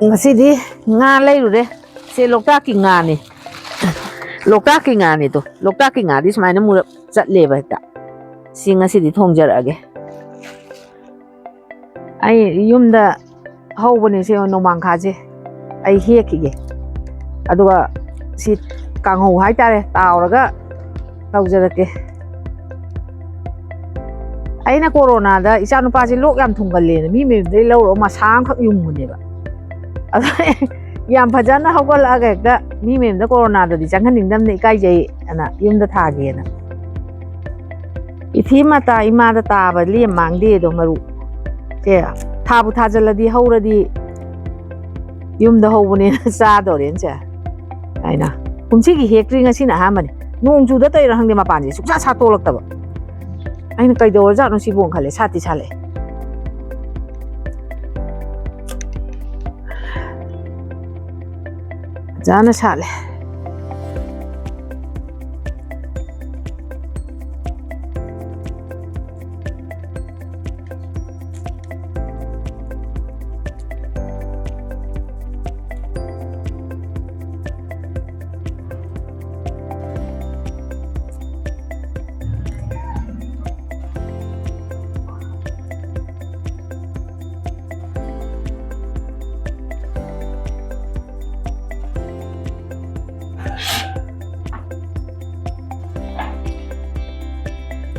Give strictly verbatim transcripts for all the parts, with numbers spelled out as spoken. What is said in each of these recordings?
ꯉꯁꯤꯗꯤ ꯉꯥ ꯂꯩꯔꯨꯔꯦ꯫ ꯁꯦ ꯂꯣꯛꯇꯥꯛꯀꯤ ꯉꯥꯅꯤ꯫ ꯂꯣꯛꯇꯥꯛꯀꯤ ꯉꯥꯅꯤꯗꯣ꯫ ꯂꯣꯛꯇꯥꯛꯀꯤ ꯉꯥꯗꯤ ꯁꯨꯃꯥꯏꯅ ꯃꯨꯔꯞ ꯆꯠꯂꯦꯕ ꯍꯦꯛꯇ꯫ ꯁꯤ ꯉꯁꯤꯗꯤ ꯊꯣꯡꯖꯔꯛꯑꯒꯦ꯫ ꯑꯩ ꯌꯨꯝꯗ ꯍꯧꯕꯅꯦ ꯁꯤ ꯅꯣꯡꯃꯥꯡꯈꯥꯁꯦ꯫ ꯑꯩ ꯍꯦꯛꯈꯤꯒꯦ꯫ ꯑꯗꯨꯒ ꯁꯤ ꯀꯥꯡꯍꯧ ꯍꯥꯏꯇꯥꯔꯦ, ꯇꯥꯎꯔꯒ ꯇꯧꯖꯔꯛꯀꯦ꯫ ꯑꯩꯅ ꯀꯣꯔꯣꯅꯥꯗ ꯏꯆꯥ ꯅꯨꯄꯥꯁꯦ ꯂꯣꯛ ꯌꯥꯝ ꯊꯨꯡꯒꯜꯂꯦꯅ ꯃꯤ ꯃꯌꯨꯝꯗꯩ ꯂꯧꯔꯨꯔ ꯃꯁꯥ ꯑꯃꯈꯛ ꯌꯨꯡꯕꯅꯦꯕ꯫ ꯑꯗꯣ ꯌꯥꯝ ꯐꯖꯅ ꯍꯧꯒꯠꯂꯛꯑꯒ ꯍꯦꯛꯇ ꯃꯤ ꯃꯌꯨꯝꯗ ꯀꯣꯔꯣꯅꯥꯗꯗꯤ ꯆꯪꯍꯟꯅꯤꯡꯗꯕꯅ ꯏꯀꯥꯏꯖꯩ ꯑꯅ ꯌꯨꯝꯗ ꯊꯥꯒꯦꯅ꯫ ꯏꯊꯤ ꯃꯇꯥ ꯏꯃꯥꯗ ꯇꯥꯕ ꯂꯦꯝ ꯃꯥꯡꯗꯦ ꯑꯗꯣ ꯃꯔꯨ꯫ ꯁꯦ ꯊꯥꯕꯨ ꯊꯥꯖꯜꯂꯗꯤ ꯍꯧꯔꯗꯤ ꯌꯨꯝꯗ ꯍꯧꯕꯅꯦꯅ ꯆꯥꯗꯣꯔꯦꯅ ꯁꯦ꯫ ꯍꯥꯏꯅ ꯀꯨꯝꯁꯤꯒꯤ ꯍꯦꯛꯇ꯭ꯔꯤ, ꯉꯁꯤꯅ ꯑꯍꯥꯟꯕꯅꯤ꯫ ꯅꯣꯡ ꯆꯨꯗ ꯇꯧꯔꯤꯔꯥ ꯈꯪꯗꯦ, ꯃꯄꯥꯟꯁꯦ ꯁꯨꯡꯁꯥ ꯁꯥꯠꯇꯣꯛꯂꯛꯇꯕ꯫ ꯑꯩꯅ ꯀꯩꯗꯧꯔꯖꯥꯠꯅꯣ ꯁꯤꯕꯣ ꯈꯜꯂꯦ, ꯁꯥꯠꯇꯤ ꯁꯥꯠꯂꯛꯑꯦ꯫ ꯐꯖꯅ ꯁꯥꯠꯂꯦ꯫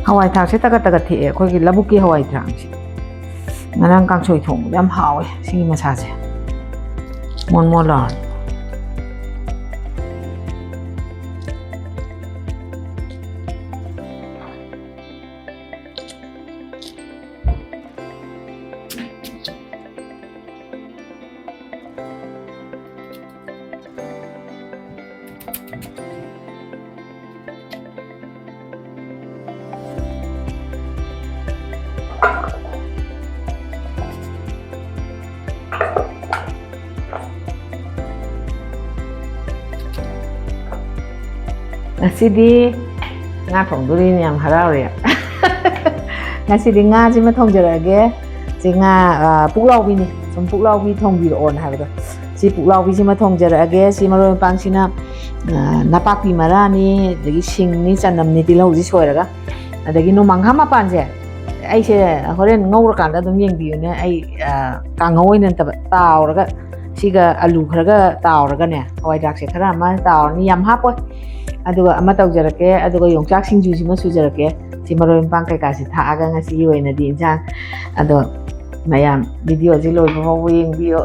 ꯍꯋꯥꯏ ꯊ꯭ꯔꯥꯛꯁꯦ ꯇꯒꯠ ꯇꯒꯠ ꯊꯦꯛꯑꯦ, ꯑꯩꯈꯣꯏꯒꯤ ꯂꯧꯕꯨꯛꯀꯤ ꯍꯋꯥꯏ ꯊ꯭ꯔꯥꯛꯁꯦ꯫ ꯉꯔꯥꯡ ꯀꯥꯡꯁꯣꯏ ꯊꯣꯡꯕꯗ ꯌꯥꯝ ꯍꯥꯎꯋꯦ ꯁꯤꯒꯤ ꯃꯁꯥꯁꯦ, ꯃꯣꯟ ꯃꯣꯟ ꯂꯥꯎꯔ꯫ ꯉꯁꯤꯗꯤ ꯉꯥ ꯊꯣꯡꯗꯣꯔꯤꯅꯦ, ꯌꯥꯝ ꯍꯔꯥꯎꯔꯦ꯫ ꯉꯁꯤꯗꯤ ꯉꯥꯁꯤꯃ ꯊꯣꯡꯖꯔꯛꯑꯒꯦ꯫ ꯁꯤ ꯉꯥ, ꯑ, ꯄꯨꯛꯂꯥꯎꯕꯤꯅꯤ꯫ ꯁꯨꯝ ꯄꯨꯛꯂꯥꯎꯕꯤ ꯊꯣꯡꯕꯤꯔꯛꯑꯣꯅ ꯍꯥꯏꯕꯗꯣ꯫ ꯁꯤ ꯄꯨꯛꯂꯥꯎꯕꯤꯁꯤꯃ ꯊꯣꯡꯖꯔꯛꯑꯒꯦ꯫ ꯁꯤ ꯃꯔꯣꯏ ꯃꯄꯥꯡꯁꯤꯅ, ꯑ, ꯅꯄꯥꯛꯄꯤ ꯃꯔꯥꯅꯤ, ꯑꯗꯒꯤ ꯁꯤꯡꯅꯤ, ꯆꯅꯝꯅꯤ, ꯇꯤꯜꯍꯧꯁꯤ ꯁꯣꯏꯔꯒ꯫ ꯑꯗꯒꯤ ꯅꯣꯡꯃꯥꯡꯈꯥ ꯃꯄꯥꯟꯁꯦ ꯑꯩꯁꯦ ꯍꯣꯔꯦꯟ ꯉꯧꯔꯀꯥꯟꯗ ꯑꯗꯨꯝ ꯌꯦꯡꯕꯤꯌꯨꯅꯦ꯫ ꯑꯩ, ꯑ, ꯀꯥꯡꯉꯧ ꯑꯣꯏꯅ ꯅꯠꯇꯕ, ꯇꯥꯎꯔꯒ ꯁꯤꯒ ꯑꯂꯨ ꯈꯔꯒ ꯇꯥꯎꯔꯒꯅꯦ, ꯍꯋꯥꯏ ꯊ꯭ꯔꯥꯛꯁꯦ ꯈꯔ ꯑꯃ ꯇꯥꯎꯔꯅꯤ, ꯌꯥꯝ ꯍꯥꯞꯄꯣꯏ꯫ ꯑꯗꯨꯒ ꯑꯃ ꯇꯧꯖꯔꯛꯀꯦ, ꯑꯗꯨꯒ ꯌꯣꯡꯆꯥꯛ ꯁꯤꯡꯖꯨꯁꯤꯃ ꯁꯨꯖꯔꯛꯀꯦ꯫ ꯁꯤ ꯃꯔꯣꯏ ꯃꯄꯥꯡ ꯀꯩꯀꯥꯁꯤ ꯊꯥꯛꯑꯒ ꯉꯁꯤꯒꯤ ꯑꯣꯏꯅꯗꯤ ꯏꯟꯁꯥꯡ꯫ ꯑꯗꯣ ꯃꯌꯥꯝ ꯚꯤꯗꯤꯑꯣꯁꯤ ꯂꯣꯏꯕ ꯐꯥꯎꯕ ꯌꯦꯡꯕꯤꯌꯣ꯫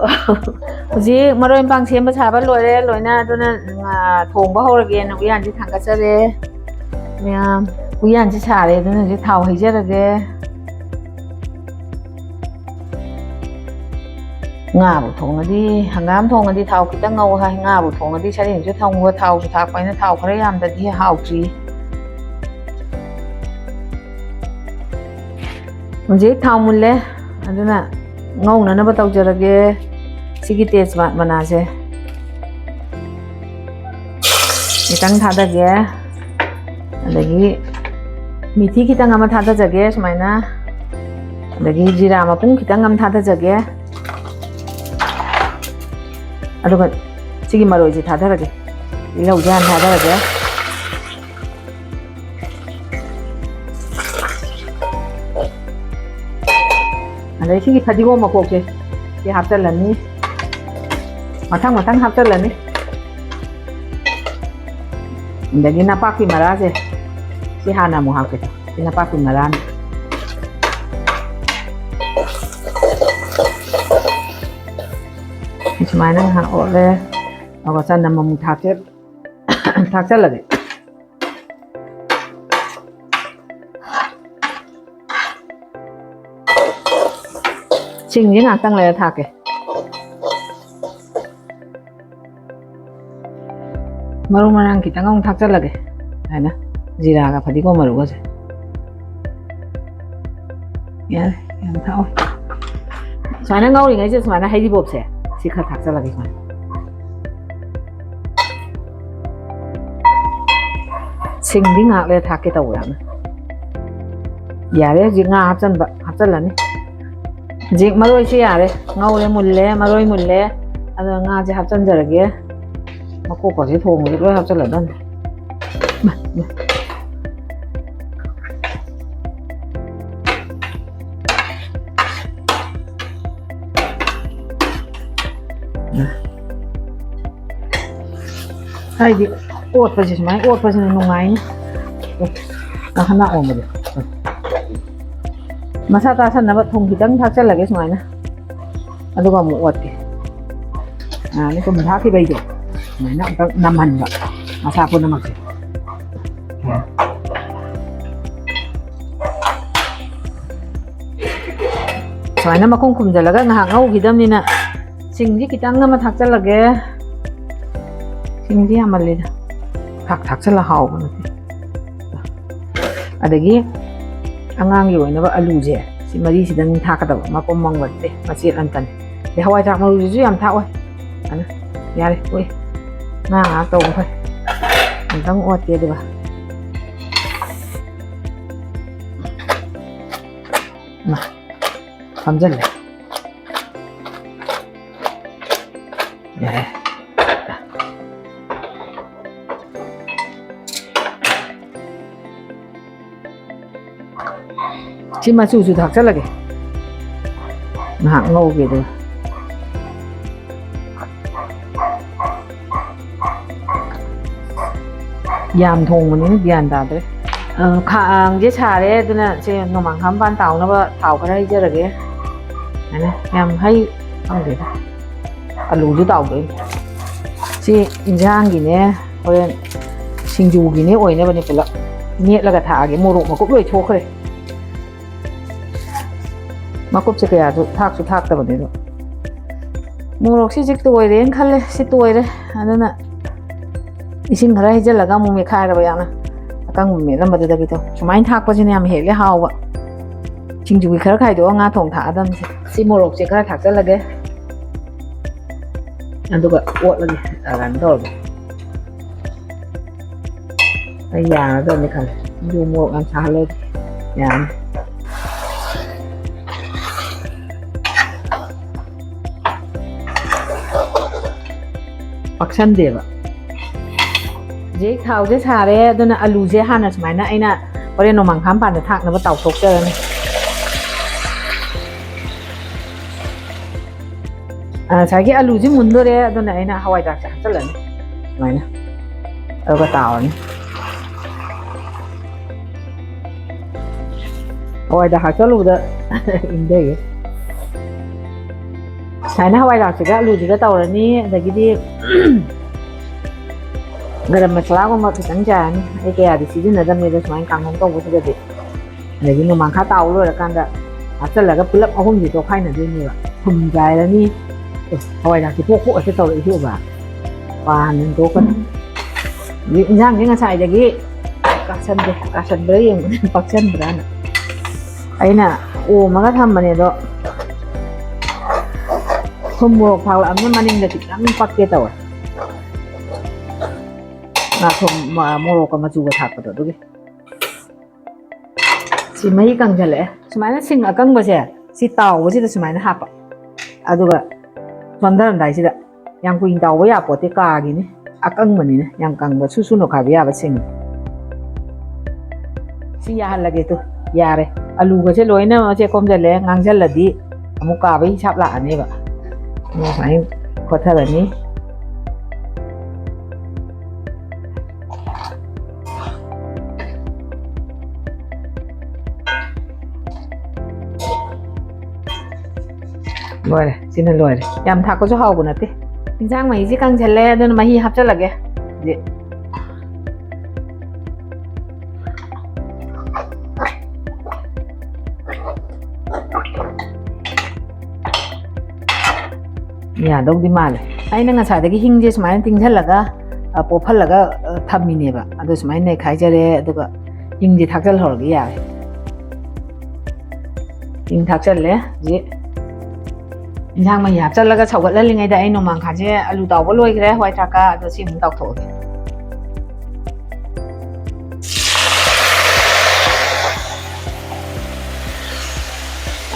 ꯍꯧꯖꯤꯛ ꯃꯔꯣꯏ ꯃꯄꯥꯡ ꯁꯦꯝꯕ ꯁꯥꯕ ꯂꯣꯏꯔꯦ ꯂꯣꯏꯅ, ꯑꯗꯨꯅ, ꯎꯝ, ꯑ, ꯊꯣꯡꯕ ꯍꯧꯔꯒꯦꯅ ꯎꯌꯥꯟꯁꯤ ꯊꯥꯡꯒꯠꯆꯔꯦ꯫ ꯃꯌꯥꯝ ꯎꯌꯥꯟꯁꯤ ꯁꯥꯔꯦ, ꯑꯗꯨꯅ ꯍꯧꯖꯤꯛ ꯊꯥꯎ ꯍꯩꯖꯔꯒꯦ꯫ ꯉꯥꯕꯨ ꯊꯣꯡꯉꯗꯤ, ꯍꯪꯒꯥꯝ ꯊꯣꯡꯉꯗꯤ ꯊꯥꯎ ꯈꯤꯇꯪ ꯉꯧ ꯍꯥꯏ, ꯉꯥꯕꯨ ꯊꯣꯡꯉꯗꯤ ꯁꯔꯦꯡꯁꯨ ꯊꯣꯡꯉꯨ, ꯊꯥꯎꯁꯨ ꯊꯥꯛꯄ ꯍꯥꯏꯅ ꯊꯥꯎ ꯈꯔ ꯌꯥꯝꯗꯗꯤ ꯍꯥꯎꯇ꯭ꯔꯤ꯫ ꯍꯧꯖꯤꯛ ꯊꯥꯎ ꯃꯨꯜꯂꯦ, ꯑꯗꯨꯅ ꯉꯧꯅꯅꯕ ꯇꯧꯖꯔꯒꯦ꯫ ꯁꯤꯒꯤ ꯇꯦꯖꯄꯥꯠ ꯃꯅꯥꯁꯦ ꯈꯤꯇꯪ ꯊꯥꯗꯒꯦ, ꯑꯗꯒꯤ ꯃꯤꯊꯤ ꯈꯤꯇꯪ ꯑꯃ ꯊꯥꯗꯖꯒꯦ ꯁꯨꯃꯥꯏꯅ, ꯑꯗꯒꯤ ꯖꯤꯔꯥ ꯃꯄꯨꯝ ꯈꯤꯇꯪ ꯑꯃ ꯊꯥꯗꯖꯒꯦ, ꯑꯗꯨꯒ ꯁꯤꯒꯤ ꯃꯔꯣꯏꯁꯦ ꯊꯥꯗꯔꯒꯦ, ꯇꯤꯜꯍꯧꯁꯦ ꯍꯥꯟꯅ ꯊꯥꯗꯔꯒꯦ꯫ ꯑꯗꯩ ꯁꯤꯒꯤ ꯐꯗꯤꯒꯣꯝ ꯃꯀꯣꯛꯁꯦ ꯁꯤ ꯍꯥꯞꯆꯤꯜꯂꯅꯤ, ꯃꯊꯪ ꯃꯊꯪ ꯍꯥꯞꯆꯤꯜꯂꯅꯤ꯫ ꯑꯗꯒꯤ ꯅꯄꯥꯛꯄꯤ ꯃꯔꯥꯁꯦ ꯁꯤ ꯍꯥꯟꯅ ꯑꯃꯨꯛ ꯍꯥꯞꯀꯦ꯫ ꯁꯤ ꯅꯄꯥꯛꯄꯤ ꯃꯔꯥꯅꯤ꯫ ꯁꯨꯃꯥꯏꯅ ꯉꯥꯏꯍꯥꯛ ꯑꯣꯠꯂꯦ꯫ ꯑꯗꯨꯒ ꯆꯅꯝ ꯑꯃꯨꯛ ꯊꯥꯛꯆ-, ꯊꯥꯛꯆꯜꯂꯒꯦ꯫ ꯁꯤꯡꯁꯦ ꯉꯥꯛꯇꯪ ꯂꯩꯔ ꯊꯥꯛꯀꯦ꯫ ꯃꯔꯨ ꯃꯔꯥꯡ ꯈꯤꯇꯪ ꯑꯃꯨꯛ ꯊꯥꯛꯆꯜꯂꯒꯦ꯫ ꯁꯨꯃꯥꯏꯅ ꯖꯤꯔꯥꯒ ꯐꯗꯤꯒꯣꯝ ꯃꯔꯨꯒꯁꯦ꯫ ꯌꯥꯔꯦ, ꯌꯥꯝ ꯊꯥꯛꯑꯣ꯫ ꯁꯨꯃꯥꯏꯅ ꯉꯧꯔꯤꯉꯩꯁꯤꯗ ꯁꯨꯃꯥꯏꯅ ꯍꯩꯔꯤꯕꯣꯞꯁꯦ ꯁꯤ ꯈꯔ ꯊꯥꯛꯆꯜꯂꯒꯦ ꯁꯨꯃꯥꯏꯅ꯫ ꯁꯤꯡꯗꯤ ꯉꯥꯏꯍꯥꯛ ꯂꯩꯔ ꯊꯥꯛꯀꯦ ꯇꯧꯕ ꯌꯥꯝꯅ꯫ ꯌꯥꯔꯦ, ꯍꯧꯖꯤꯛ ꯉꯥ ꯍꯥꯞꯆꯟꯕ, ꯍꯥꯞꯆꯜꯂꯅꯤ꯫ ꯍꯧꯖꯤꯛ ꯃꯔꯣꯏꯁꯦ ꯌꯥꯔꯦ, ꯉꯧꯔꯦ, ꯃꯨꯜꯂꯦ, ꯃꯔꯣꯏ ꯃꯨꯜꯂꯦ꯫ ꯑꯗꯣ ꯉꯥꯁꯦ ꯍꯥꯞꯆꯤꯟꯖꯔꯒꯦ꯫ ꯃꯀꯣꯛꯀꯁꯦ ꯊꯣꯡꯕꯁꯦ ꯂꯣꯏ ꯍꯥꯞꯆꯤꯜꯂꯗꯝꯅꯦ꯫ ꯃꯥ, ꯃꯥ꯫ ꯍꯥꯏꯗꯤ ꯑꯣꯠꯄꯁꯦ ꯁꯨꯃꯥꯏꯅ ꯑꯣꯠꯄꯁꯤꯅ ꯅꯨꯡꯉꯥꯏꯅꯤ꯫ ꯅꯥꯀꯟ ꯅꯥ ꯑꯣꯟꯕꯗꯣ꯫ ꯃꯁꯥ ꯇꯥꯁꯟꯅꯕ ꯊꯨꯝ ꯈꯤꯇꯪ ꯊꯥꯛꯆꯜꯂꯒꯦ ꯁꯨꯃꯥꯏꯅ꯫ ꯑꯗꯨꯒ ꯑꯃꯨꯛ ꯑꯣꯠꯀꯦ꯫ ꯑꯥ, ꯑꯗꯩ ꯊꯨꯝ ꯊꯥꯛꯈꯤꯕꯩꯗꯣ ꯁꯨꯃꯥꯏꯅ ꯑꯃꯨꯛꯇꯪ ꯅꯝꯍꯟꯕ ꯃꯁꯥ ꯄꯨꯝꯅꯃꯛꯁꯦ꯫ ꯁꯨꯃꯥꯏꯅ ꯃꯈꯨꯝ ꯈꯨꯝꯖꯤꯜꯂꯒ ꯉꯥꯏꯍꯥꯛ ꯉꯧꯈꯤꯗꯕꯅꯤꯅ ꯁꯤꯡꯁꯤ ꯈꯤꯇꯪ ꯑꯃ ꯊꯥꯛꯆꯜꯂꯒꯦ꯫ ꯁꯤꯡꯁꯤ ꯌꯥꯝꯃꯜꯂꯦꯗ꯫ ꯊꯥꯛ ꯊꯥꯛꯆꯜꯂ ꯍꯥꯎꯕ ꯅꯠꯇꯦ꯫ ꯑꯗꯒꯤ ꯑꯉꯥꯡꯒꯤ ꯑꯣꯏꯅꯕ ꯑꯂꯨꯁꯦ ꯁꯤ ꯃꯔꯤꯁꯤꯗꯪ ꯊꯥꯛꯀꯗꯕ, ꯃꯄꯨꯝ ꯑꯃ ꯅꯠꯇꯦ, ꯃꯆꯦꯠ ꯑꯃꯇꯅꯤ꯫ ꯑꯗꯩ ꯍꯋꯥꯏ ꯊ꯭ꯔꯥꯛ ꯃꯔꯨꯁꯤꯁꯨ ꯌꯥꯝ ꯊꯥꯛꯑꯣꯏ꯫ ꯑꯗꯨꯅ ꯌꯥꯔꯦ, ꯇꯣꯛꯑꯦ꯫ ꯉꯥ ꯉꯥꯏꯍꯥꯛ ꯇꯧꯕ ꯐꯩ꯫ ꯑꯃꯨꯛꯇꯪ ꯑꯣꯠꯀꯦ ꯑꯗꯨꯒ꯫ ꯃꯥ, ꯐꯝꯖꯜꯂꯦ꯫ ꯌꯥꯔꯦ꯫ ꯁꯤ ꯃꯆꯨꯁꯨ ꯊꯥꯛꯆꯜꯂꯒꯦ꯫ ꯉꯥꯏꯍꯥꯛ ꯉꯧꯒꯦ ꯑꯗꯨꯒ꯫ ꯌꯥꯝ ꯊꯣꯡꯕꯅꯤꯅ ꯒ꯭ꯌꯥꯟ ꯇꯥꯗ꯭ꯔꯦ꯫ ꯑ, ꯈꯥꯡꯁꯦ ꯁꯥꯔꯦ, ꯑꯗꯨꯅ ꯁꯦ ꯅꯣꯡꯃꯥꯡꯈꯥ ꯃꯄꯥꯟ ꯇꯥꯎꯅꯕ ꯊꯥꯎ ꯈꯔ ꯍꯩꯖꯔꯒꯦ꯫ ꯑꯗꯨꯅ ꯌꯥꯝ ꯍꯩ ꯈꯪꯗꯦꯗ꯫ ꯑꯂꯨꯁꯨ ꯇꯥꯎꯗꯣꯏꯅꯤ꯫ ꯁꯤ ꯏꯟꯖꯥꯡꯒꯤꯅꯦ, ꯍꯣꯔꯦꯟ ꯁꯤꯡꯖꯨꯒꯤꯅꯦ ꯑꯣꯏꯅꯕꯅꯦ ꯄꯨꯂꯞ꯫ ꯃꯦꯠꯂꯒ ꯊꯥꯛꯑꯒꯦ꯫ ꯃꯣꯔꯣꯛ ꯃꯀꯨꯞ ꯂꯣꯏ ꯊꯣꯛꯈ꯭ꯔꯦ꯫ ꯃꯀꯨꯞꯁꯦ ꯀꯌꯥꯁꯨ ꯊꯥꯛꯁꯨ ꯊꯥꯛꯇꯕꯅꯦ ꯑꯗꯣ꯫ ꯃꯣꯔꯣꯛꯁꯤ ꯍꯧꯖꯤꯛ ꯇꯣꯏꯔꯦꯅ ꯈꯜꯂꯦ꯫ ꯁꯤ ꯇꯣꯏꯔꯦ꯫ ꯑꯗꯨꯅ ꯏꯁꯤꯡ ꯈꯔ ꯍꯩꯖꯤꯜꯂꯒ ꯑꯃꯨꯛ ꯃꯦꯠꯈꯥꯏꯔꯕ ꯌꯥꯝꯅ꯫ ꯑꯀꯪꯕ ꯃꯦꯠꯂꯝꯕꯗꯨꯗꯒꯤ ꯇꯧ꯫ ꯁꯨꯃꯥꯏꯅ ꯊꯥꯛꯄꯁꯤꯅ ꯌꯥꯝ ꯍꯦꯜꯂꯦ ꯍꯥꯎꯕ꯫ ꯁꯤꯡꯖꯨꯒꯤ ꯈꯔ ꯈꯥꯏꯗꯣꯛꯑꯒ ꯉꯥ ꯊꯣꯡ ꯊꯥꯛꯑꯗꯕꯅꯤ꯫ ꯁꯤ ꯃꯣꯔꯣꯛꯁꯦ ꯈꯔ ꯊꯥꯛꯆꯜꯂꯒꯦ꯫ ꯑꯗꯨꯒ ꯑꯣꯠꯂꯒꯦ꯫ ꯑ, ꯀꯩꯅꯣ ꯇꯧꯔꯒꯦ꯫ ꯑꯩ ꯌꯥꯔꯗꯕꯅꯤ ꯈꯜꯂꯦ꯫ ꯑꯗꯨ ꯃꯣꯔꯣꯛ ꯌꯥꯝ ꯁꯥꯍꯜꯂꯣꯏ꯫ ꯌꯥꯔꯅꯤ꯫ ꯄꯥꯛꯁꯟꯗꯦꯕ꯫ ꯍꯧꯖꯤꯛ ꯊꯥꯎꯁꯦ ꯁꯥꯔꯦ, ꯑꯗꯨꯅ ꯑꯂꯨꯁꯦ ꯍꯥꯟꯅ ꯁꯨꯃꯥꯏꯅ ꯑꯩꯅ ꯍꯣꯔꯦꯟ ꯅꯣꯡꯃꯥꯡꯈꯥ ꯃꯄꯥꯟꯗ ꯊꯥꯛꯅꯕ ꯇꯥꯎꯊꯣꯛꯆꯔꯅꯤ꯫ ꯑ, ꯉꯁꯥꯏꯒꯤ ꯑꯂꯨꯁꯤ ꯃꯨꯟꯗꯣꯔꯦ, ꯑꯗꯨꯅ ꯑꯩꯅ ꯍꯋꯥꯏ ꯊ꯭ꯔꯥꯛꯁꯦ ꯍꯥꯞꯆꯤꯜꯂꯅꯤ ꯁꯨꯃꯥꯏꯅ, ꯑꯗꯨꯒ ꯇꯥꯎꯔꯅꯤ꯫ ꯍꯋꯥꯏꯗ ꯍꯥꯞꯆꯜꯂꯨꯕꯗ ꯏꯪꯊꯩꯌꯦ꯫ ꯁꯨꯃꯥꯏꯅ ꯍꯋꯥꯏ ꯊ꯭ꯔꯥꯛꯁꯤꯒ ꯑꯂꯨꯁꯤꯒ ꯇꯧꯔꯅꯤ, ꯑꯗꯒꯤꯗꯤ ꯒꯔꯝ ꯃꯁꯥꯂꯥꯒꯨꯝꯕ ꯈꯤꯇꯪ ꯆꯥꯏꯔꯅꯤ꯫ ꯑꯩ ꯀꯌꯥꯗꯤ ꯁꯤꯖꯤꯟꯅꯗꯕꯅꯦ, ꯑꯗꯣ ꯁꯨꯃꯥꯏꯅ ꯀꯥꯡꯍꯧ ꯇꯧꯕꯁꯤꯗꯗꯤ꯫ ꯑꯗꯒꯤ ꯅꯣꯡꯃꯥꯡꯈꯥ ꯇꯥꯎ ꯂꯣꯏꯔꯀꯥꯟꯗ ꯍꯥꯞꯆꯜꯂꯒ ꯄꯨꯂꯞ ꯑꯍꯨꯝꯁꯤ ꯇꯣꯈꯥꯏꯅꯗꯣꯏꯅꯦꯕ꯫ ꯊꯨꯝ ꯆꯥꯏꯔꯅꯤ꯫ ꯑꯦ, ꯍꯋꯥꯏ ꯊ꯭ꯔꯥꯛꯁꯤ ꯄꯣꯛ ꯄꯣꯛ ꯍꯦꯛꯇ ꯇꯧꯔꯛꯏꯁꯦ ꯎꯕ꯫ ꯄꯥꯟ ꯍꯦꯟꯗꯣꯛꯀꯅꯤ꯫ ꯍꯧꯖꯤꯛ ꯏꯟꯖꯥꯡꯁꯦ ꯉꯁꯥꯏꯗꯒꯤ ꯀꯥꯁꯟꯗꯦ, ꯀꯥꯁꯟꯕ꯭ꯔꯥ ꯌꯦꯡꯕꯅꯦ, ꯄꯥꯛꯁꯟꯕ꯭ꯔꯥꯅ꯫ ꯑꯩꯅ ꯑꯣꯝꯃꯒ ꯊꯝꯕꯅꯦ ꯑꯗꯣ, ꯊꯨꯝ ꯃꯣꯔꯣꯛ ꯊꯥꯛꯂꯛꯑꯕꯅꯤꯅ ꯃꯅꯤꯡꯗ ꯈꯤꯇꯪ ꯄꯛꯀꯦ ꯇꯧꯋꯦ꯫ ꯉꯥ ꯊꯨꯝ, ꯃ-, ꯃꯣꯔꯣꯛꯀ ꯃꯆꯨꯒ ꯊꯥꯛꯄꯗꯣ ꯑꯗꯨꯒꯤ꯫ ꯁꯤ ꯃꯍꯤ ꯀꯪꯁꯤꯜꯂꯛꯑꯦ꯫ ꯁꯨꯃꯥꯏꯅ ꯁꯤꯡ ꯑꯀꯪꯕꯁꯦ, ꯁꯤ ꯇꯥꯎꯕꯁꯤꯗ ꯁꯨꯃꯥꯏꯅ ꯍꯥꯞꯄ꯫ ꯑꯗꯨꯒ ꯆꯣꯟꯊꯔꯝꯗꯥꯏꯁꯤꯗ, ꯌꯥꯝ ꯀꯨꯏꯅ ꯇꯥꯎꯕ ꯌꯥꯄꯣꯠꯇꯦ, ꯀꯥꯒꯤꯅꯤ꯫ ꯑꯀꯪꯕꯅꯤꯅ ꯌꯥꯝ ꯀꯪꯕ, ꯁꯨ ꯁꯨ ꯅꯣꯛꯈꯥꯏꯕ ꯌꯥꯕ ꯁꯤꯡ꯫ ꯁꯤ ꯌꯥꯍꯜꯂꯒꯦ ꯇꯨ, ꯌꯥꯔꯦ꯫ ꯑꯂꯨꯒꯁꯦ ꯂꯣꯏꯅ ꯃꯆꯦꯠ ꯀꯣꯝꯖꯜꯂꯦ, ꯉꯥꯡꯖꯜꯂꯗꯤ ꯑꯃꯨꯛ ꯀꯥꯕꯒꯤ ꯍꯤꯁꯥꯞ ꯂꯥꯛꯑꯅꯦꯕ꯫ ꯑꯗꯨ ꯁꯨꯃꯥꯏꯅ ꯈꯣꯠꯊꯔꯅꯤ꯫ ꯂꯣꯏꯔꯦ, ꯁꯤꯅ ꯂꯣꯏꯔꯦ꯫ ꯌꯥꯝ ꯊꯥꯛꯄꯁꯨ ꯍꯥꯎꯕ ꯅꯠꯇꯦ꯫ ꯏꯟꯁꯥꯡ ꯃꯍꯤꯁꯤ ꯀꯪꯁꯜꯂꯦ, ꯑꯗꯨꯅ ꯃꯍꯤ ꯍꯥꯞꯆꯜꯂꯒꯦ ꯍꯧꯖꯤꯛ꯫ ꯌꯥꯗꯧꯗꯤ ꯃꯥꯜꯂꯦ꯫ ꯑꯩꯅ ꯉꯁꯥꯏꯗꯒꯤ ꯍꯤꯡꯁꯦ ꯁꯨꯃꯥꯏꯅ ꯇꯤꯡꯁꯜꯂꯒ, ꯑ, ꯄꯣꯞꯍꯜꯂꯒ, ꯑ, ꯊꯝꯃꯤꯅꯦꯕ꯫ ꯑꯗꯣ ꯁꯨꯃꯥꯏꯅ ꯅꯩꯈꯥꯏꯖꯔꯦ, ꯑꯗꯨꯒ ꯍꯤꯡꯁꯦ ꯊꯥꯛꯆꯜꯍꯧꯔꯒ ꯌꯥꯔꯦ꯫ ꯍꯤꯡ ꯊꯥꯛꯆꯜꯂꯦ ꯍꯧꯖꯤꯛ꯫ ꯏꯟꯁꯥꯡ ꯃꯍꯤ ꯍꯥꯞꯆꯜꯂꯒ ꯁꯧꯒꯠꯍꯜꯂꯤꯉꯩꯗ ꯑꯩ ꯅꯣꯡꯃꯥꯡꯈꯥꯁꯦ, ꯑꯂꯨ ꯇꯥꯎꯕ ꯂꯣꯏꯈ꯭ꯔꯦ, ꯍꯋꯥꯏ ꯊ꯭ꯔꯥꯛꯀ, ꯑꯗꯣ ꯁꯤ ꯑꯃꯨꯛ ꯇꯥꯎꯊꯣꯛꯑꯒꯦ꯫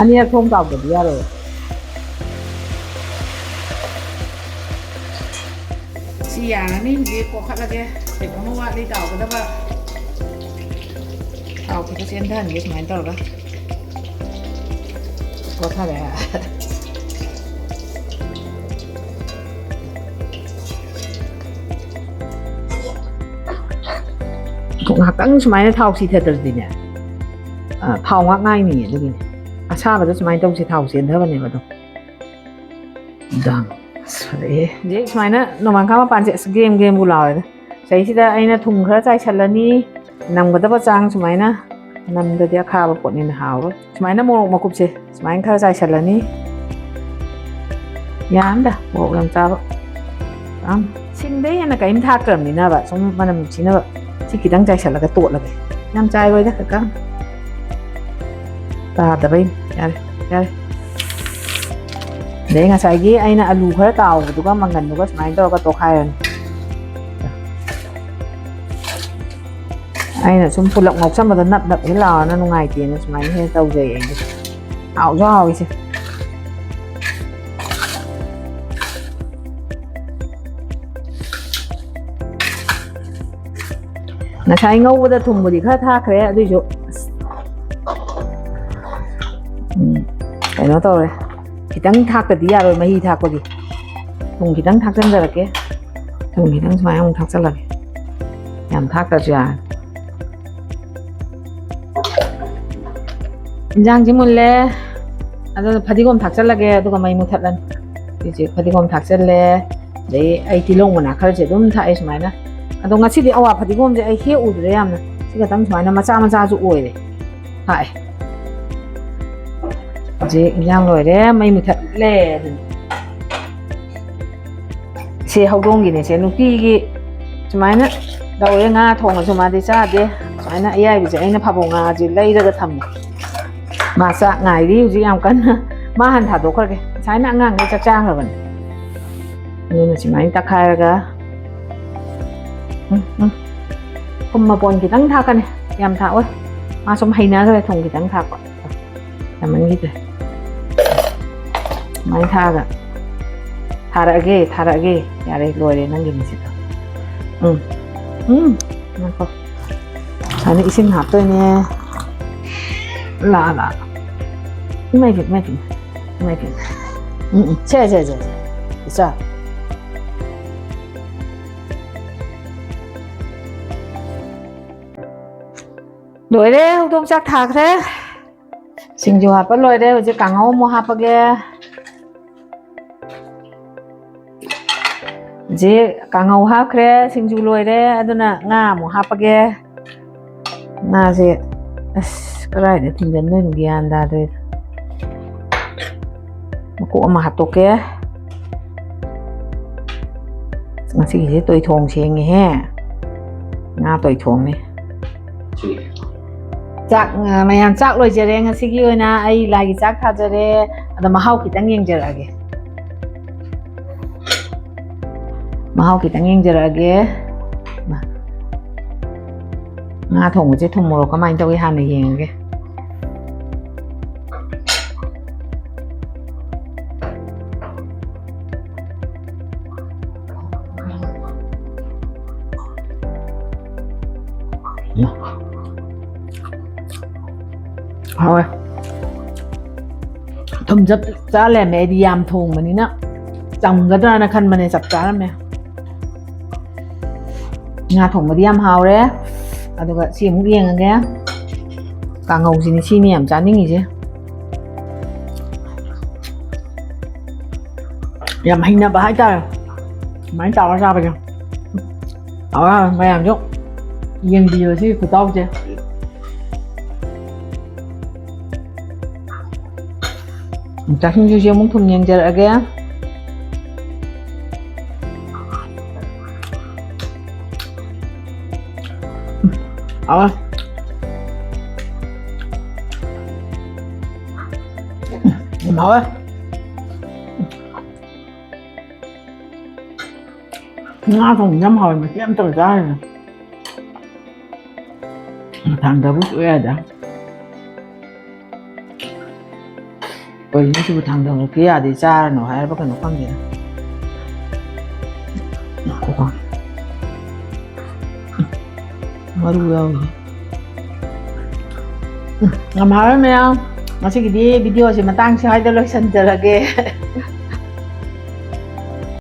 ꯑꯅꯤꯔꯛ ꯊꯣꯡ ꯇꯥꯎꯗꯗꯤ ꯌꯥꯔꯣꯏ꯫ ꯁꯤ ꯌꯥꯔꯅꯤ, ꯍꯧꯖꯤꯛ ꯀꯣꯛꯈꯠꯂꯒꯦ꯫ ꯁ꯭ꯇꯦꯞ ꯑꯃ ꯋꯥꯠꯂꯤ ꯇꯥꯎꯒꯗꯕ꯫ ꯊꯥꯎ ꯈꯤꯇ ꯆꯦꯟꯊꯍꯟꯒꯦ ꯁꯨꯃꯥꯏꯅ ꯇꯧꯔꯒ꯫ ꯀꯣꯊꯔꯦ꯫ ꯉꯥꯏꯍꯥꯛꯇꯪ ꯁꯨꯃꯥꯏꯅ ꯊꯥꯎ ꯁꯤꯊꯗ꯭ꯔꯗꯤꯅꯦ, ꯑ, ꯊꯥꯎ ꯉꯥꯛ ꯉꯥꯏꯅꯤꯌꯦ꯫ ꯑꯗꯨꯒꯤꯅꯦ ꯑꯁꯥꯕꯗ ꯁꯨꯃꯥꯏꯅ ꯇꯧꯁꯦ, ꯊꯥꯎ ꯆꯦꯟꯊꯕꯅꯦꯕ ꯑꯗꯣ꯫ ꯗꯪ꯫ ꯑꯁ, ꯐꯖꯩꯌꯦ꯫ ꯍꯧꯖꯤꯛ ꯁꯨꯃꯥꯏꯅ ꯅꯣꯡꯃꯥꯡꯈꯥ ꯃꯄꯥꯟꯁꯦ ꯑꯁ ꯒꯦꯝ ꯒꯦꯝꯕꯨ ꯂꯥꯎꯔꯦꯗ꯫ ꯁꯤꯗꯩꯁꯤꯗ ꯑꯩꯅ ꯊꯨꯝ ꯈꯔ ꯆꯥꯏꯁꯜꯂꯅꯤ꯫ ꯅꯝꯒꯗꯕ ꯆꯥꯡ ꯁꯨꯃꯥꯏꯅ ꯅꯝꯗꯗꯤ ꯑꯈꯥꯕ ꯄꯣꯠꯅꯤꯅ ꯍꯥꯎꯔꯣꯏ꯫ ꯁꯨꯃꯥꯏꯅ ꯃꯣꯔꯣꯛ ꯃꯀꯨꯞꯁꯦ ꯁꯨꯃꯥꯏꯅ ꯈꯔ ꯆꯥꯏꯁꯜꯂꯅꯤ꯫ ꯌꯥꯝꯗ ꯃꯣꯔꯣꯛ ꯌꯥꯝ ꯆꯥꯕ꯫ ꯌꯥꯝ ꯁꯤꯡꯗꯩ ꯍꯦꯟꯅ ꯀꯔꯤꯝ ꯊꯥꯛꯇ꯭ꯔꯕꯅꯤꯅꯕ ꯁꯨꯝ ꯃꯅꯝ ꯅꯨꯡꯁꯤꯅꯕ꯫ ꯁꯤ ꯈꯤꯇꯪ ꯆꯥꯏꯁꯜꯂꯒ ꯇꯣꯠꯂꯒꯦ꯫ ꯌꯥꯝ ꯆꯥꯏꯔꯣꯏꯗ ꯀꯀꯥ꯫ ꯇꯥꯗꯕꯩꯅꯤ꯫ ꯌꯥꯔꯦ, ꯌꯥꯔꯦ꯫ ꯑꯗꯩ ꯉꯁꯥꯏꯒꯤ ꯑꯩꯅ ꯑꯂꯨ ꯈꯔ ꯇꯥꯎꯕꯗꯨꯒ ꯃꯪꯒꯟꯗꯨꯒ ꯁꯨꯃꯥꯏꯅ ꯇꯧꯔꯒ ꯇꯣꯈꯥꯏꯔꯅꯤ꯫ ꯑꯩꯅ ꯁꯨꯝ ꯄꯨꯂꯞ ꯉꯧꯁꯟꯕꯗꯣ ꯅꯞ ꯅꯞ ꯍꯦꯛ ꯂꯥꯎꯔꯅ ꯅꯨꯡꯉꯥꯏꯇꯦꯅ ꯁꯨꯃꯥꯏꯅ ꯍꯦꯛ ꯇꯧꯖꯩ ꯑꯩꯗꯤ꯫ ꯍꯥꯎꯁꯨ ꯍꯥꯎꯋꯤꯁꯦ꯫ ꯉꯁꯥꯏ ꯉꯧꯕꯗ ꯊꯨꯝꯕꯨꯗꯤ ꯈꯔ ꯊꯥꯛꯈ꯭ꯔꯦ, ꯑꯗꯨꯏꯁꯨ, ꯑꯁ, ꯎꯝ, ꯀꯩꯅꯣ ꯇꯧꯔꯦ, ꯈꯤꯇꯪ ꯊꯥꯛꯇꯗꯤ ꯌꯥꯔꯣꯏ꯫ ꯃꯍꯤ ꯊꯥꯛꯄꯒꯤ ꯊꯨꯝ ꯈꯤꯇꯪ ꯊꯥꯛꯆꯟꯖꯔꯛꯀꯦ꯫ ꯊꯨꯝ ꯈꯤꯇꯪ ꯁꯨꯃꯥꯏꯅ ꯑꯃꯨꯛ ꯊꯥꯛꯆꯜꯂꯒꯦ꯫ ꯌꯥꯝ ꯊꯥꯛꯇ꯭ꯔꯁꯨ ꯌꯥꯔꯦ꯫ ꯏꯟꯖꯥꯡꯁꯤ ꯃꯨꯜꯂꯦ꯫ ꯑꯗꯨꯅ ꯐꯗꯤꯒꯣꯝ ꯊꯥꯛꯆꯜꯂꯒꯦ, ꯑꯗꯨꯒ ꯃꯩ ꯃꯨꯊꯠꯂꯅꯤ꯫ ꯁꯤꯁꯦ ꯐꯗꯤꯒꯣꯝ ꯊꯥꯛꯆꯜꯂꯦ꯫ ꯑꯗꯩ ꯑꯩ ꯇꯤꯜꯍꯧ ꯃꯅꯥ ꯈꯔꯁꯦ ꯑꯗꯨꯝ ꯊꯥꯛꯑꯦ ꯁꯨꯃꯥꯏꯅ꯫ ꯑꯗꯣ ꯉꯁꯤꯗꯤ ꯑꯋꯥ ꯐꯗꯤꯒꯣꯝꯁꯦ ꯑꯩ ꯍꯦꯛ ꯎꯗ꯭ꯔꯦ ꯌꯥꯝꯅ꯫ ꯁꯤ ꯈꯛꯇꯪ ꯁꯨꯃꯥꯏꯅ ꯃꯆꯥ ꯃꯆꯥꯁꯨ ꯑꯣꯏꯔꯦ꯫ ꯊꯥꯛꯑꯦ꯫ ꯍꯧꯖꯤꯛ ꯏꯟꯖꯥꯡ ꯂꯣꯏꯔꯦ, ꯃꯩ ꯃꯨꯊꯠꯂꯦ꯫ ꯑꯗꯨꯅꯤ꯫ ꯁꯦ ꯍꯧꯗꯣꯡꯒꯤꯅꯦ꯫ ꯁꯦ ꯅꯨꯡꯇꯤꯒꯤ ꯁꯨꯃꯥꯏꯅ ꯇꯧꯋꯦ꯫ ꯉꯥ ꯊꯣꯡꯉꯁꯨ ꯃꯥꯗꯤ ꯆꯥꯗꯦ꯫ ꯁꯨꯃꯥꯏꯅ ꯑꯌꯥꯏꯕꯁꯦ ꯑꯩꯅ ꯐꯥꯕꯧ ꯉꯥꯁꯦ ꯂꯩꯔꯒ ꯊꯝꯃꯦ꯫ ꯃꯥ ꯆꯥꯛ ꯉꯥꯏꯔꯤ ꯍꯧꯖꯤꯛ ꯌꯥꯝ ꯀꯟꯅ꯫ ꯃꯥ ꯍꯥꯟꯅ ꯊꯥꯗꯣꯛꯈ꯭ꯔꯒꯦ꯫ ꯉꯁꯥꯏꯅ ꯑꯉꯥꯡꯈꯩ ꯆꯥꯛ ꯆꯥꯈ꯭ꯔꯕꯅꯦ꯫ ꯑꯗꯨꯅ ꯁꯨꯃꯥꯏꯅ ꯇꯛꯈꯥꯏꯔꯒ, ꯎꯝ, ꯎꯝ꯫ ꯊꯨꯝ ꯃꯄꯣꯟ ꯈꯤꯇꯪ ꯊꯥꯛꯀꯅꯤ, ꯌꯥꯝ ꯊꯥꯛꯑꯣꯏ꯫ ꯃꯥ ꯁꯨꯝ ꯍꯩꯅꯈ꯭ꯔꯦ ꯊꯨꯝ ꯈꯤꯇꯪ ꯊꯥꯛꯄ꯫ ꯌꯥꯝꯃꯟꯈꯤꯗ꯭ꯔꯦ꯫ ꯁꯨꯃꯥꯏꯅ ꯊꯥꯛꯑꯒ ꯊꯥꯔꯛꯑꯒꯦ, ꯊꯥꯔꯛꯑꯒꯦ꯫ ꯌꯥꯔꯦ, ꯂꯣꯏꯔꯦ ꯅꯪꯒꯤ ꯃꯤꯁꯤꯗ꯫ ꯎꯝ꯫ ꯎꯝ꯫ ꯉꯥꯏꯈꯣ꯫ ꯁꯨꯃꯥꯏꯅ ꯏꯁꯤꯡ ꯍꯥꯞꯇꯣꯏꯅꯦ꯫ ꯂꯥ, ꯂꯥ꯫ ꯏꯃꯥꯏ ꯄꯦꯝꯃ, ꯏꯃꯥꯏ ꯄꯦꯝꯃ꯫ ꯏꯃꯥꯏ ꯄꯦꯝꯃ꯫ ꯎꯝ, ꯎꯝ꯫ ꯁꯦ, ꯁꯦ, ꯁꯦ, ꯁꯦ꯫ ꯏꯆꯥ꯫ ꯂꯣꯏꯔꯦ, ꯍꯧꯗꯣꯡ ꯆꯥꯛ ꯊꯥꯈ꯭ꯔꯦ꯫ ꯁꯤꯡꯖꯨ ꯍꯥꯞꯄ ꯂꯣꯏꯔꯦ꯫ ꯍꯧꯖꯤꯛ ꯀꯥꯡꯍꯧ ꯑꯃꯨꯛ ꯍꯥꯞꯄꯒꯦ꯫ ꯍꯧꯖꯤꯛ ꯀꯥꯡꯍꯧ ꯍꯥꯞꯈ꯭ꯔꯦ, ꯁꯤꯡꯖꯨ ꯂꯣꯏꯔꯦ, ꯑꯗꯨꯅ ꯉꯥ ꯑꯃꯨꯛ ꯍꯥꯞꯄꯒꯦ꯫ ꯉꯥꯁꯦ ꯑꯁ ꯀꯗꯥꯏꯗ ꯊꯤꯡꯖꯤꯟꯗꯣꯏꯅꯣ ꯒ꯭ꯌꯥꯟ ꯇꯥꯗ꯭ꯔꯦꯗ꯫ ꯃꯀꯣꯛ ꯑꯃ ꯍꯥꯞꯇꯣꯛꯀꯦ꯫ ꯉꯁꯤꯒꯤꯁꯦ ꯇꯣꯏꯊꯣꯡ ꯁꯦꯡꯉꯦꯍꯦ꯫ ꯉꯥ ꯇꯣꯏꯊꯣꯡꯅꯤ꯫ ꯆꯥꯛ, ꯑ, ꯃꯌꯥꯝ ꯆꯥꯛ ꯂꯣꯏꯖꯔꯦ꯫ ꯉꯁꯤꯒꯤ ꯑꯣꯏꯅ ꯑꯩ ꯂꯥꯏꯒꯤ ꯆꯥꯛ ꯊꯥꯖꯔꯦ꯫ ꯑꯗꯣ ꯃꯍꯥꯎ ꯈꯤꯇꯪ ꯌꯦꯡꯖꯔꯛꯑꯒꯦ꯫ ꯃꯍꯥꯎ ꯈꯤꯇꯪ ꯌꯦꯡꯖꯔꯛꯑꯒꯦ꯫ ꯃꯥ꯫ ꯉꯥ ꯊꯣꯡꯕꯁꯦ ꯊꯨꯝ ꯃꯣꯔꯣꯛ ꯀꯃꯥꯏꯅ ꯇꯧꯏ ꯍꯥꯟꯅ ꯌꯦꯡꯉꯒꯦ꯫ ꯍꯥꯎꯋꯦ꯫ ꯊꯨꯝ ꯆꯞ ꯆꯥ ꯂꯩꯔꯝꯃꯦ꯫ ꯑꯩꯗꯤ ꯌꯥꯝ ꯊꯣꯡꯕꯅꯤꯅ ꯆꯝꯒꯗ꯭ꯔꯥꯅ ꯈꯟꯕꯅꯦ, ꯆꯞ ꯆꯥꯔꯝꯃꯦ꯫ ꯉꯥ ꯊꯣꯡꯕꯗꯤ ꯌꯥꯝ ꯍꯥꯎꯔꯦ꯫ ꯑꯗꯨꯒ ꯁꯤ ꯑꯃꯨꯛ ꯌꯦꯡꯉꯒꯦ꯫ ꯀꯥꯡꯍꯧꯁꯤꯅꯤ ꯁꯤꯅꯤ ꯌꯥꯝ ꯆꯥꯅꯤꯡꯉꯤꯁꯦ꯫ ꯌꯥꯝ ꯍꯩꯅꯕ ꯍꯥꯏꯇꯥꯔꯦ꯫ ꯑꯗꯨꯃꯥꯏꯅ ꯇꯧꯔ ꯆꯥꯕꯁꯦ꯫ ꯑꯉꯥꯡ ꯃꯌꯥꯝꯁꯨ ꯌꯦꯡꯕꯤꯌꯣ ꯁꯤ ꯈꯨꯇꯥꯎꯁꯦ꯫ ꯆꯥꯛꯁꯤꯡꯁꯤꯁꯨ ꯑꯃꯨꯛ ꯊꯨꯝ ꯌꯦꯡꯖꯔꯛꯑꯒꯦ꯫ ꯎꯝ, ꯍꯥꯎꯋꯦ꯫ ꯎꯝ, ꯍꯥꯎꯋꯦ꯫ ꯉꯥ ꯊꯣꯡꯕ ꯌꯥꯝ ꯍꯥꯎꯋꯦ, ꯃꯆꯦꯠ ꯑꯃꯇꯪ ꯆꯥꯔꯤꯅꯦ꯫ ꯊꯥꯡꯗꯕ ꯁꯨꯛꯌꯥ ꯌꯥꯗꯦ꯫ ꯀꯩꯅꯣ ꯁꯤꯕꯨ ꯊꯥꯡꯗꯕ ꯌꯥꯗꯦ, ꯆꯥꯔꯅꯨ ꯍꯥꯏꯔꯕ ꯀꯩꯅꯣ ꯈꯪꯗꯦꯗ꯫ ꯃꯔꯨ ꯌꯥꯎꯔꯤ꯫ ꯎꯝ, ꯌꯥꯝ ꯍꯥꯎꯔꯦ ꯃꯌꯥꯝ꯫ ꯉꯁꯤꯒꯤꯗꯤ video ꯁꯦ ꯃꯇꯥꯡ ꯁ꯭ꯋꯥꯏꯗ ꯂꯣꯏꯁꯤꯟꯖꯔꯒꯦ꯫